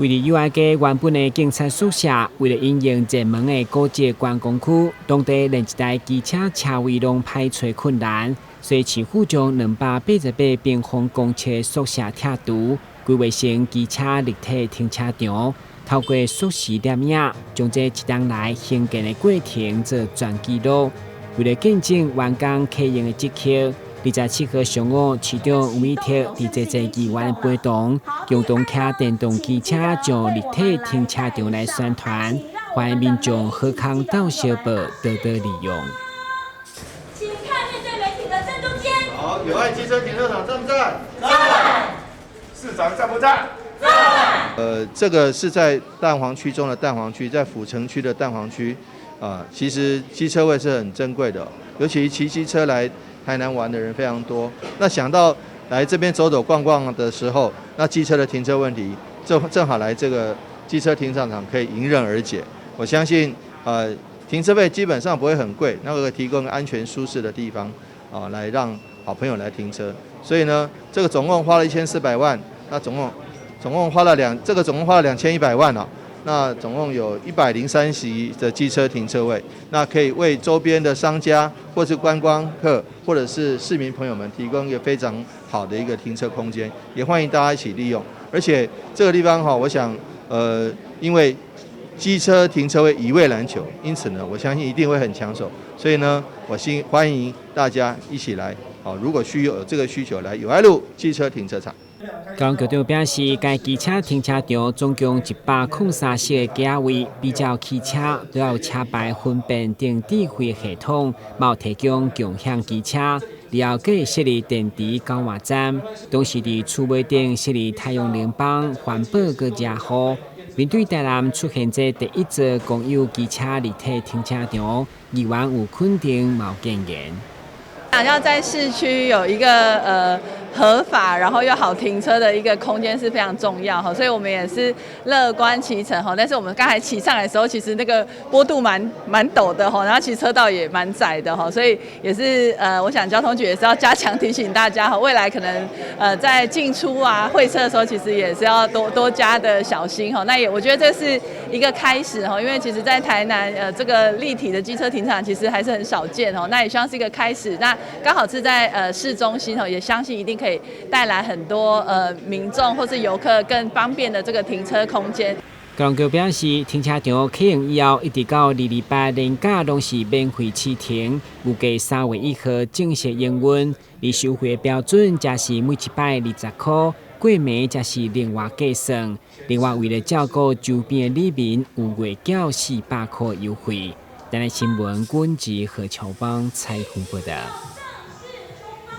位佇友愛街原本的警察宿舍，為了因應熱門的古蹟觀光區，當地連一台機車車位攏歹揣困難，所以市府將288平方公尺宿舍拆除，規劃成機車立體停車場，透過實時攝影，將這一冬來興建的過程做全記錄。為了見證完工啟用的這刻，27號上午，市長吳以鐵佇坐坐議員陪同，共同騎電動機車上立體停車場來宣傳，歡迎民眾好康鬥相報，多多利用。請看面對媒體的正中間。好，友愛機車停車場讚不讚？讚。市長讚不讚？讚。這個是在蛋黃區中的蛋黃區，在府城區的蛋黃區，啊，其實機車位是很珍貴的，尤其騎機車來台南玩的人非常多。那想到來這邊走走逛逛的時候，那機車的停車問題，正正好來這個機車停車場可以迎刃而解。我相信，停車費基本上不會很貴，那個提供安全舒適的地方，啊，來讓好朋友來停車。所以呢，這個總共花了1400萬，那總共花了兩，這個總共花了2100萬啊。那總共有103席的機車停車位，那可以為周邊的商家或是觀光客或者是市民朋友們提供一個非常好的一個停車空間，也歡迎大家一起利用。而且這個地方哈，我想，因為機車停車位一位難求，因此呢，我相信一定會很搶手。所以呢，我先歡迎大家一起來，好，如果需要有這個需求來友愛路機車停車場。交通局長表示，該機車停車場總共103個機位，比照汽車都有車牌分辨等智慧系統，嘛有提供共享機車，了後閣會設立電池交換站，同時佇厝尾頂設立太陽能板，環保閣遮好。面對台南出現這第一座公有機車立體停車場，議員有肯定，嘛有建言。想要在市區有一個合法，然後又好停車的一個空間是非常重要哈，所以我們也是樂觀其成哈。但是我們剛才騎上來的時候，其實那個坡度蠻陡的哈，然後其實車道也蠻窄的哈，所以也是我想交通局也是要加強提醒大家哈，未來可能在進出啊會車的時候，其實也是要多多加的小心哈。那也我覺得這是一個開始哈，因為其實在台南這個立體的機車停車場其實還是很少見哦，那也希望是一個開始。那剛好是在市中心哦，也相信一定可以帶來很多民眾或是遊客更方便的這個停車空間。交通局表示，停車場啟用以後，一直到228年假攏是免費試停，預計3月1號正式營運。而收費的標準則是每一擺20塊，過暝則是另外計算。另外，為了照顧周邊的里民，有月繳400塊優惠。台南新聞，阮志何喬邦採訪報道。